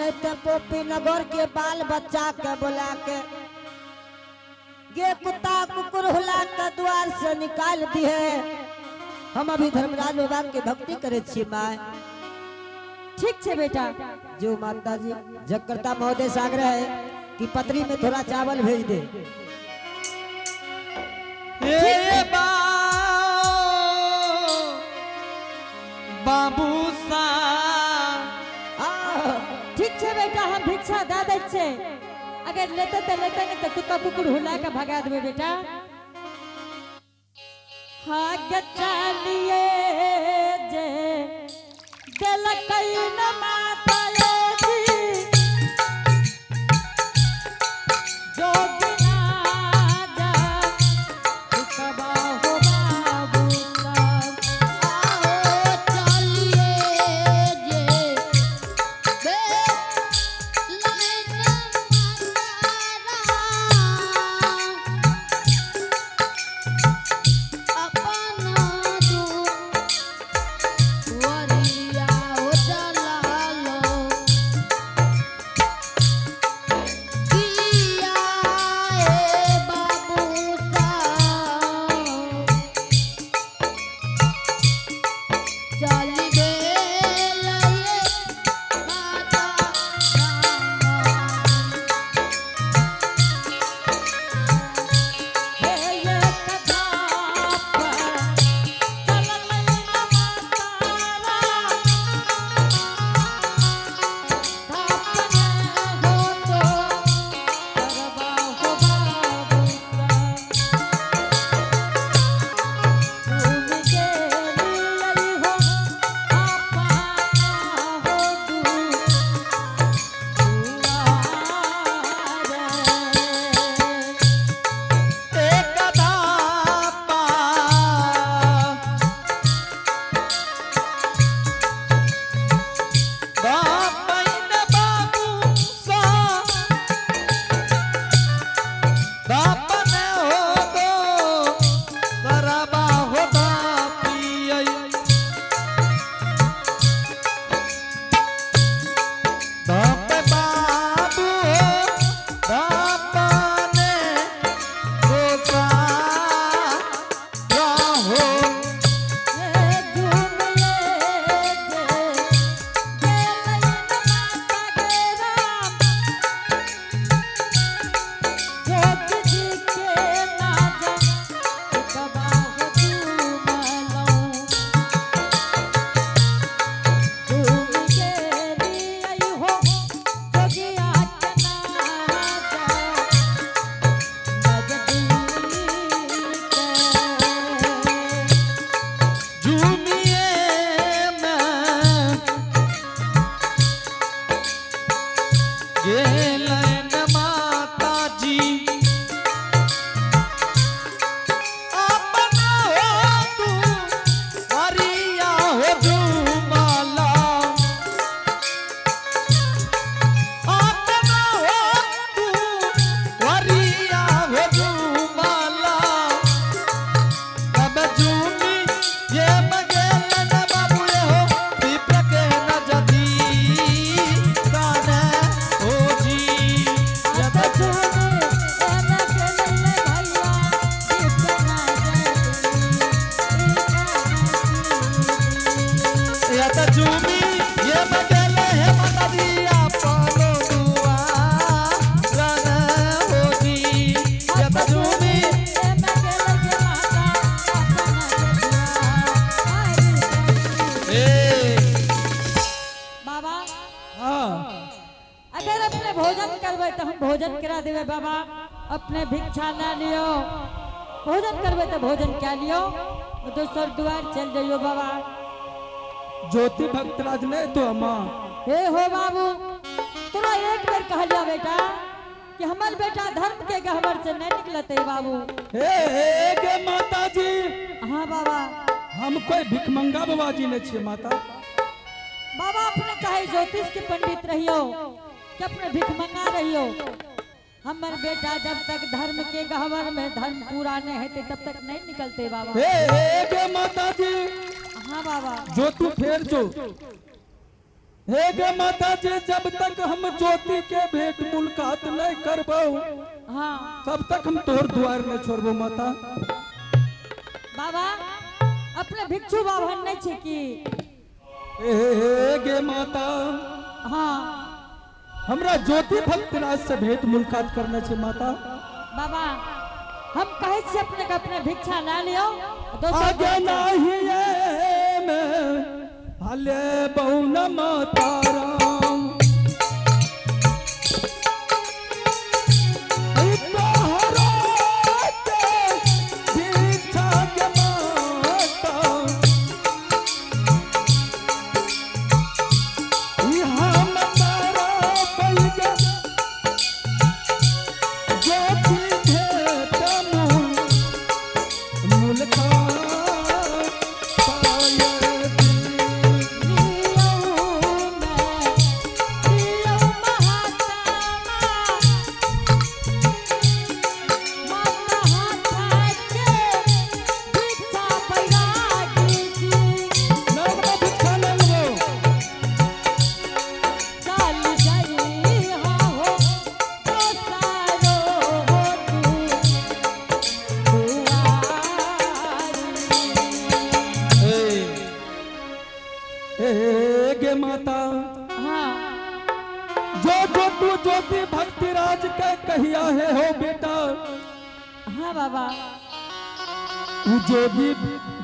नहीं तो पोपी नगर के बाल बच्चा के बुला के गे कुत्ता कुकुर हुला के द्वार से निकाल दिए। हम अभी धर्मराज बाबा के भक्ति करे छी माय। ठीक छै बेटा। जो माता जी, जगकर्ता महोदय से आग्रह है कि पत्री में थोड़ा चावल भेज दे। हे बाबू सा। आ, ठीक छै बेटा, हम भिक्षा दए दै छियै। अगर लेते तऽ लेते, नहीं तऽ कुत्ता कुकुर हुला के भगा देबै बेटा। हाँ गे, चलिए जे देलकै न माता जी जोगिना जा टिकबा हो बाबू साहब। आओ चलिए जे बे लाइन माता अपना दुवरिया हो चला लो किया ए बाबू साहब चली गेल ये माता राम। हे ये कथा पर चलल न माता थापने हो तो करबा हो बाबू तुम गेली हो आपा हो दुआरे। एक धापा बापैन बाबू सा बापन हो दो सरबा हो बापियै बाप बाबू हो बापने गोसा हो। झूमिए में गेलन माता जी अपना हो तू हरिया हो झूमाला अपना हो तू हरिया हो झूमाला तब झूमी ये मगेलन बाबू ये हो विप्र के न जदी कान हो जी जब या त झूमी ये मगेले हे माता दी अपनो दुआ रन हो जी या त झूमी। ए बाबा। हाँ। अगर अपने भोजन करबै तऽ हम भोजन करा देबै बाबा। अपने भिक्षा ना लियो, भोजन करबै तऽ भोजन कए लियो, दोसर दुआर चलि जइयो बाबा। ज्योति भक्तराज नहीं तो अम्मा। हे हो बाबू, तोरा एक बेर कहलिया बेटा कि हमर बेटा धर्म के गहबर से नहीं निकलते बाबू। हे हे गे माता जी। हाँ बाबा। हम कोई भिखमंगा बाबा जी नहीं छियै माता। बाबा, अपने चाहे ज्योतिष के पंडित रहियो कि अपने भिखमंगा रहियो, हमर बेटा जब तक धर्म के गहवर में धर्म पूरा नहीं हेतै तब तक नहीं निकलते बाबा। हे हे गे माता जी। हाँ बाबा। जो तू फेर जो। हे गे माता जी, जब तक हम ज्योति के भेंट मुलाकात नहीं करबो हाँ तब तक हम तोहर द्वार नहीं छोड़बो माता। बाबा अपने भिक्षु बाभन नहीं छे की? हे गे माता, हाँ हमरा ज्योति भक्तराज से भेंट मुलाकात करना छे माता। बाबा हम कहै छी अपने के अपने भिक्षा ला लियो, दोसर आगे गोटे- नहीं में हले बहु न माता राम। ऐ तोहरा के भिक्षा के माता, ई हम तारा बल के ज्योति भेंट मुलाकात पायती। ना बाबा भिक्षा नहीं लेबो। ए गे माता, जो जो तू ज्योति भक्ति राज के कहिया है हो बेटा, हाँ बाबा, उ जोगी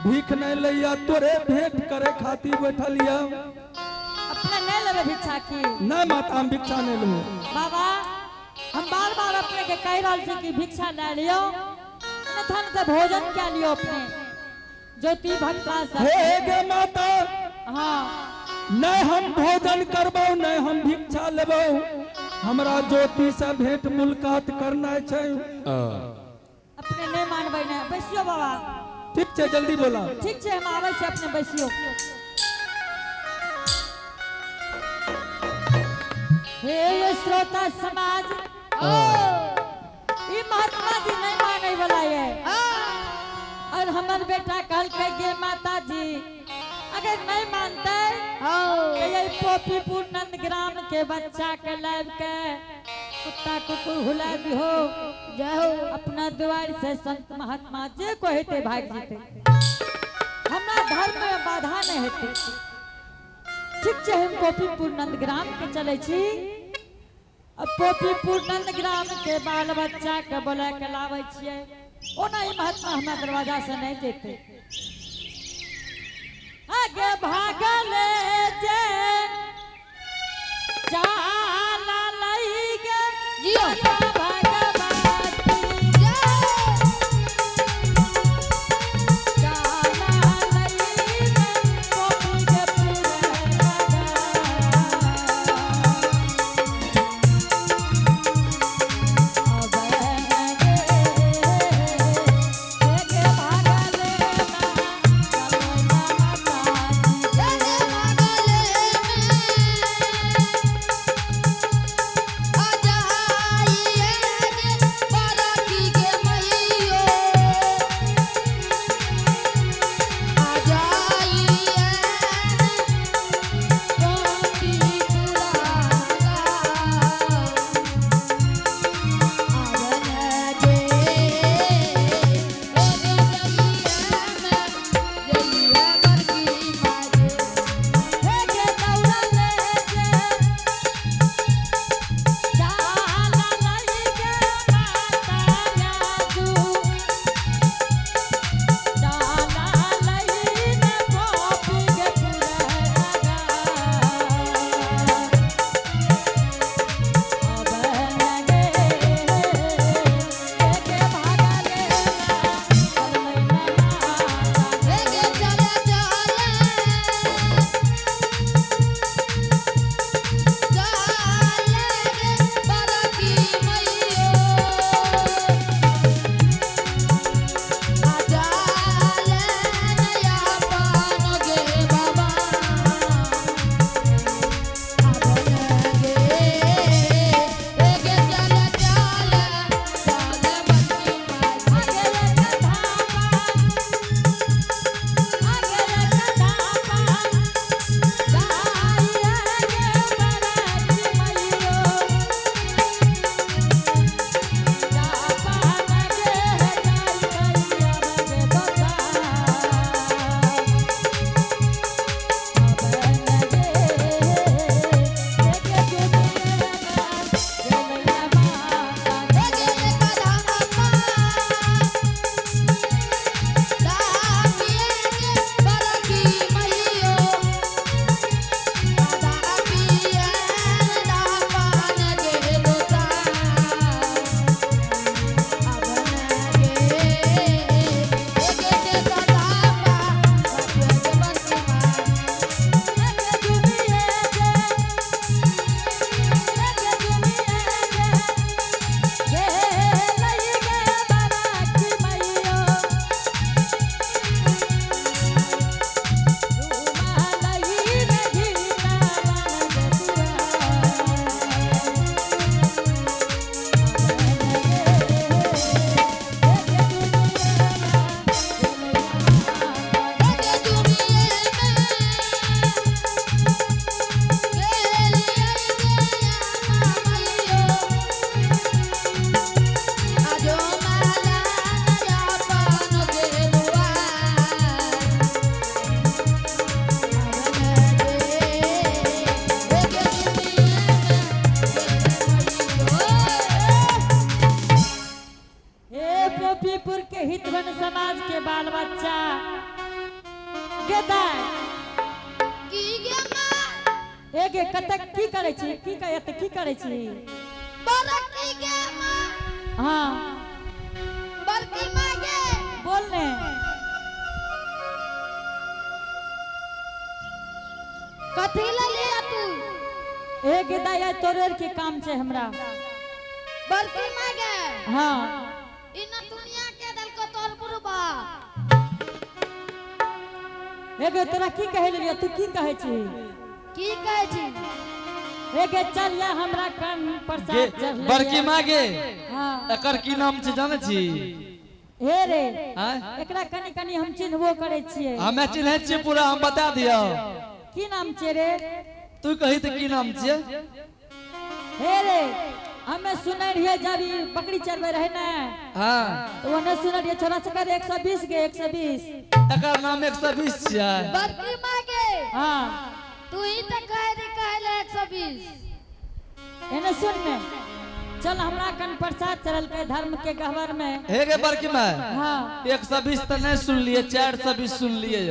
भीख नहीं लैया, तोरे भेंट करे खातिर बैठलिया। अपने नहीं लेबे भिक्षा की? ना माता, हम भिक्षा नहीं लेबो। बाबा हम बार बार अपने के कह रहल छी कि भिक्षा ले लियो, अन्यथा न तऽ भोजन क्या लियो अपने ज्योति भक्ता सब। हे गे माता, हाँ नहीं हम भोजन करबो, नहीं हम भिक्षा लेबो, हमरा ज्योति से भेंट मुलाकात करना छै। अपने नहीं मानबै ने, बैसियो बाबा। ठीक छै, जल्दी बोला। ठीक छै, हम आबै छी, अपने बैसियो। हे ये श्रोता समाज, ई महात्मा जी नहीं मानै वाला ये, और हमर बेटा कहलकै गे माता जी अगर नहीं मानते तो ये पोपीपुर नंदग्राम के बच्चा के लाब के कुत्ता कुकुर हुला दिहो। जय हो। अपना द्वार से संत महात्मा जे को हेते भाग जीते, हमरा धर्म में बाधा नहीं हेते। ठीक छै, हम पोपीपुर नंदग्राम के चले छी, अब पोपीपुर नंदग्राम के बाल बच्चा के बोला के लाबै छियै, ओना ई महात्मा हमरा दरवाजा से नहीं जेते। आगे भागले जे चाला लई गे जियो। भगवती, चाला लई गे गोपी के जय भागले। गे कतक की करै छी, की कहै त की करै छी? बड़की गे माँ। हाँ। बड़की माँ गे। बोल ने। कथी ले लिया तू? ए गे दाई, आइ तोरे के काम छै हमरा। बड़की माँ गे। हाँ। ई न दुनिया के देलको तोर बुढ़बा। ए गे तोरा की कहै लेलियो, तू की कहै छी? की कहै छी? ए गे चल या हमरा कन गे प्रसाद चढ़लै। बड़की माँ गे। हाँ। एकर की नाम छै जानै छी? हे रे। आँय? एकरा कनि कनि हम चिन्हबो करै छियै। हमे चिन्है छियै पूरा, हम बता दियौ। की नाम छै रे? तू कही तऽ की नाम छियै? हे रे, हमे सुनै रहियै जब ई बकरी चरबै रहै ने। हाँ। तो ओने सुनै रहियै छोरा सबके 120 गे, 120। एकर नाम 120 छियै। बड़की माँ गे। हाँ। तू ही तऽ कहै रही कहै ले 120। एने सुन ने, चल हमरा कन प्रसाद चढ़लकै धर्म के गहवर में। हे गे बड़की माँ। हाँ। 120 तऽ नहि सुनलियै, 420 सुनलियै।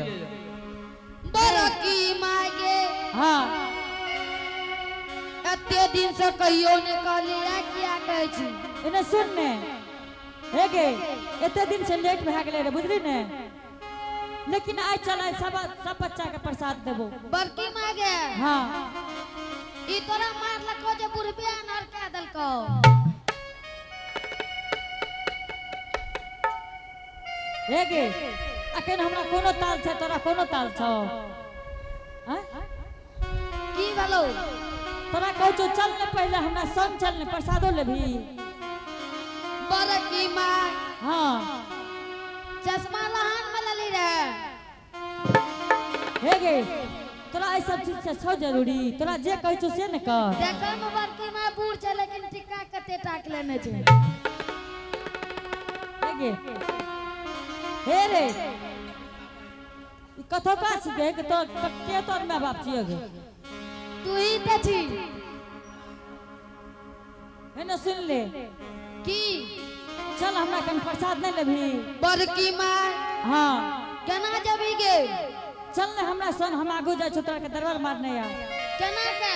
बड़की माँ गे। हाँ। एते दिन से कहियो ने कहली, आ किया कहै छी? एने सुन ने, हे गे, एते दिन से लेट भए गेलै रे, बुझली ने, लेकिन आइ चल, आइ सब सब बच्चा के प्रसाद देबो। बड़की माँ गे। हाँ। ई तोरा मारलको जे बुढ़बे अनहर कए देलको? हे गे, अखन हमरा कोनो ताल छै, तोरा कोनो ताल छौ? आँय? की भेलौ? तोरा कहै छौ चल ने, पहिले हमरा संग चल ने, प्रसादो लेबही। बड़की माँ। हाँ। चश्मा लहान में लेली रहे। हे गे, तोरा एहि सब चीज से छौ जरूरी? तोरा जे कहै छौ से ने कर। देखै में बड़की माँ बूढ़ छै, लेकिन टिक्का कते टाक लेने छै। हे गे, हे रे, ई कथो का छिकै के तोर के तोर my बाप छियै गे? तू ही तऽ छी। हे ने सुन ले। की? चल हमरा कन प्रसाद नहि लेबही? बड़की माँ। हाँ। केना जेबही गे? चल ने हमरा संग, हम आगू जाइ छियौ, तोरा के दरबार मारने आ। केना के?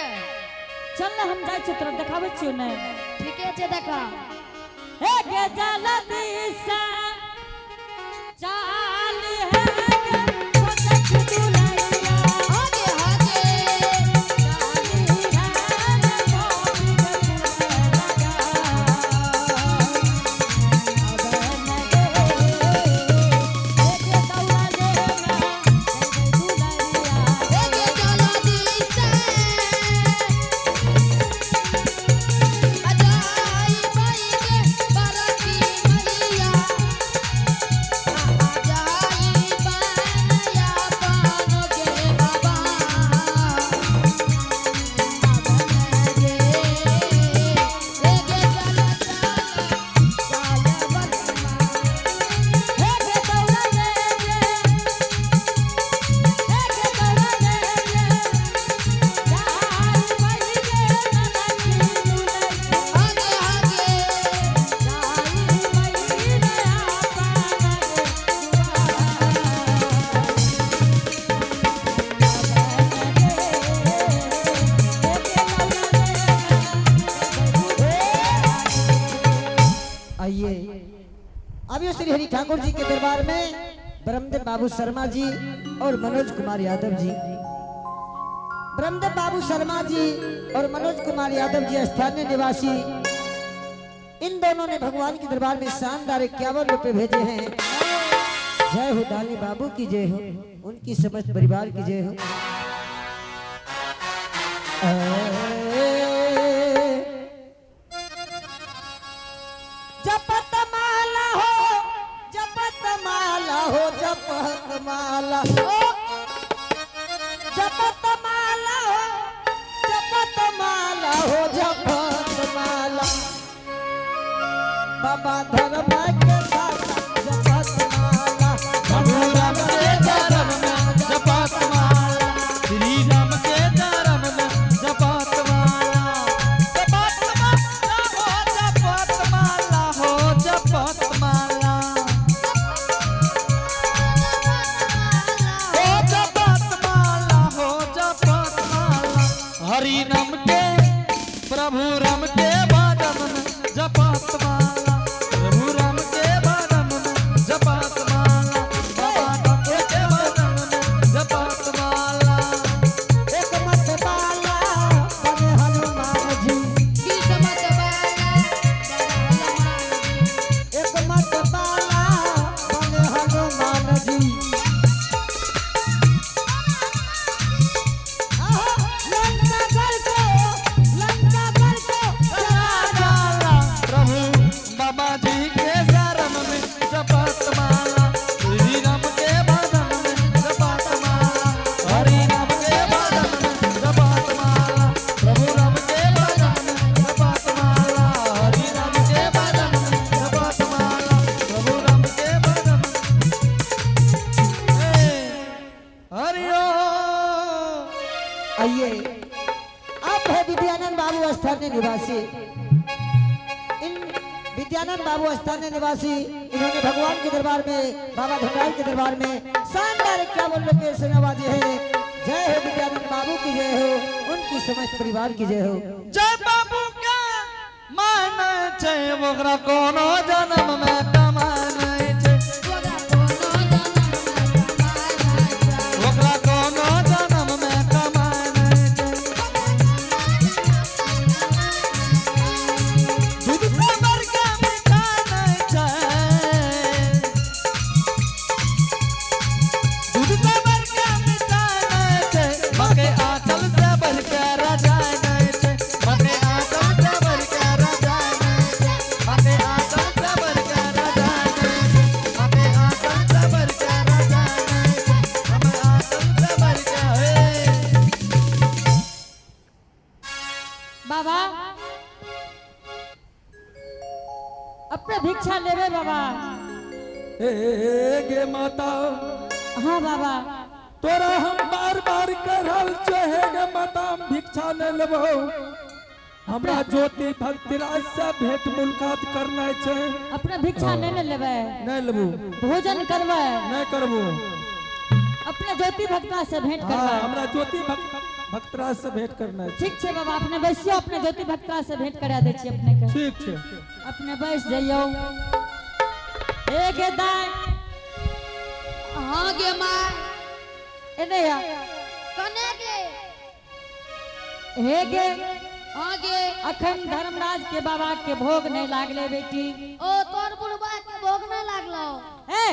चल ने, हम जाइ छियौ, तोरा देखाबै छियौ ने। ठीके छै, देखा। हे गे जल्दी से चाल हे गे छोटक दुलरिया। आगे आगे। चाली है गे मोती के फूल लगा। अब न गे, हे गे दौड़ा ले ना, हे गे दुलरिया। हे गे जल्दी से अजाई बाई गे बड़की मैया, अजाई बनया पानो गे बाबा, गे हे गे चल चल चल बड़की माँ। हे गे दौड़ा ले गे, हे गे दौड़ा ले गे, जाई बाई गे ननकी दुलरिया। आगे आगे। जाई बाई रे आपन गे दुआर। आइए, अभी श्री हरि ठाकुर जी के दरबार में ब्रह्मदेव बाबू शर्मा जी और मनोज कुमार यादव जी, ब्रह्मदेव बाबू शर्मा जी और मनोज कुमार यादव जी स्थानीय निवासी, इन दोनों ने भगवान के दरबार में शानदार 51 रुपए भेजे हैं। जय हो डाली बाबू की जय हो, उनकी समस्त परिवार की जय हो। जपत माला हो, जपत माला हो, जपत माला हो, जपत माला हो, जपत माला हो, जपत माला, बाबा धर्म के दाता जपत माला। प्रभु राम के चरण में जपत माला, श्री राम के चरण में जपत माला, जपत माला हो, जपत माला हो, जपत माला हो, जपत माला हो, जपत माला। हरि हरि नाम के प्रभु राम के भजन में जपत माला, प्रभु राम के भजन में जपत माला, बाबा राम के भजन में जपत माला। एक मत बाला बने हनुमान जी। किस्मत वाला बने हनुमान जी। एक मत बाला बने हनुमान जी। आहा, लंका गढ़ को, लंका गढ़ को जला जाला प्रभु बाबा जी के शरण में जपत माला, श्री राम के भजन में जपत माला, हरि राम के भजन में जपत माला, प्रभु राम के भजन में जपत माला, हरि राम के भजन में जपत माला, प्रभु राम के भजन में। हे, हरि ओम। आइए, आप है विद्यानंद बाबू स्थानीय निवासी। इन विद्यानंद बाबू स्थानीय निवासी, इन्होंने भगवान के दरबार में, बाबा धर्मराज के दरबार में शानदार 51 रुपये से नवाजे हैं। जय हो विद्यानंद बाबू की जय हो, उनकी समस्त परिवार की जय हो। जय बाबू के मान छै ओकरा कोनो जन्म में कमानै छै, ओकरा कोनो जन्म में कमाय नै छै। ओकरा कोनो जन्म में कमानै छै। दूध से बड़का मिठाई नै छै, दूध से बड़का मिठाई नै छै, मके आंचल से बढ़के रजाई नै छै, मके आंचल से बढ़के रजाई नै छै, मके आंचल से बढ़के रजाई नै छै, मके आंचल से बढ़के रजाई नै छै, मके आंचल से बढ़के हे। बाबा अपने भिक्षा लेबे बाबा। हे गे माता। हाँ बाबा। तोरा हम बार बार कह रहल छे हे गे माता, हम भिक्षा नहीं लेबो, हमरा ज्योति भक्तिराज से भेंट मुलाकात करना छै। अपने भिक्षा नहीं ने लेबे? नहीं लेबो। भोजन करबै? नहीं करबो। अपने ज्योति भक्ता से भेंट हाँ। करबै? हमरा ज्योति भक्तराज से भेंट करना छै। ठीक छै बाबा, अपने बैसियो, अपने ज्योति भक्ता से भेंट करा दै छी अपने के। ठीक छै। अपने बैस जइयो। हे गे दाय। हाँ गे माय। एने आ। कने गे? हे गे। हाँ गे। अखन धर्मराज के बाबा के भोग नहीं लागले बेटी। ओ तोर बुढ़बा के भोग ना लागलो? ए।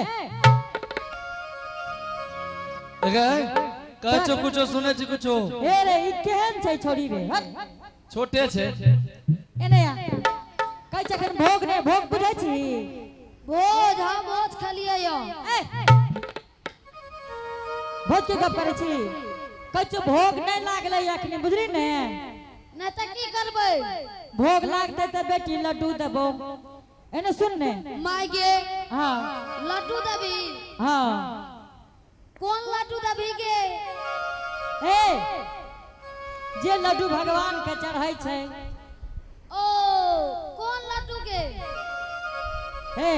गे कहै छौ कुछो, सुनै छी कुछो? हे रे, ई केहन छै छोरी रे, हट। छोटे छै। एने आ। कहै छै अखन भोग नहीं, भोग बुझै छी? भोज, हाँ, भोज खेलिए यो। ए, भोज के गप करै छी? कहै छौ भोग नहीं लागले अखनी, बुझली ने? नहीं तऽ की करबै? भोग लागतै तऽ बेटी लड्डू देबो। एने सुन ने। माय गे। हाँ। लड्डू देबी? हाँ। कोन लड्डू देबी गे? ए, जे लड्डू भगवान के चढ़ै छै। ओ कोन लड्डू गे? हे।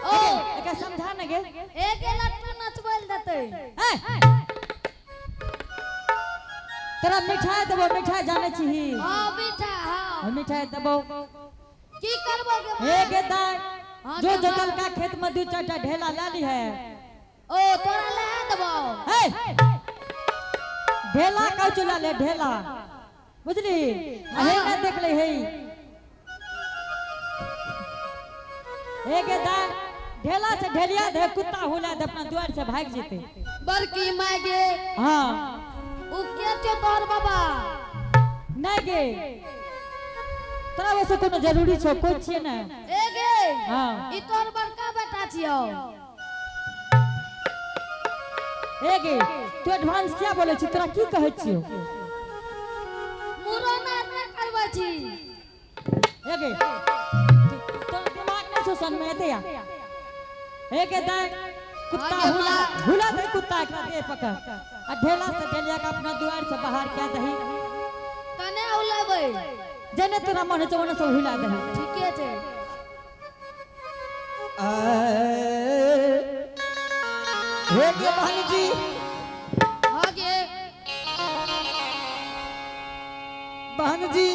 ओ। एकरा समझा ने गे। एके लड्डू नचबै लए देतै। ए, तोरा मिठाई देबो, मिठाई जानै छीही? हाँ, मिठाई, हाँ। मिठाई देबो। की करबो गे हे माय? गे दाय। हाँ, जो गे जोतल माय। का खेत में दू चार ढेला ला ली है। ओ तोरा लहा देबो। हे, ढेला कौचु ला ले, ढेला बुझली? हे ना देख ले। हे, हे गे दाय, ढेला से ढेलिया दे, कुत्ता हुला दे, अपना द्वार से भाग जेते। बड़की माय गे। हाँ। उ के छौ तोहर बाबा? नहीं गे, तोरा वैसे कोनो जरूरी छौ? कोई छियै ने? ए गे। हाँ। ई तोहर बड़का बेटा छियौ। ए गे, तू एडवांस किया बोलै छी? तोरा की कहै छियौ? मुड़न आर नहि करबै छी? ए गे, तोरा दिमाग नहीं छौ सन में? एते आ। ए गे दाय, कुत्ता आगे हुला माँ। हुला दे कुत्ता एकरा दे पकड़ आ ढेला से ढेलिया के अपना दुआर से बाहर क्या दही। कने हुलेबै? जेने तोरा मन होइ छौ ओने से हुला दही। ठीके छै। हे गे बहन जी। हाँ गे। बहन जी,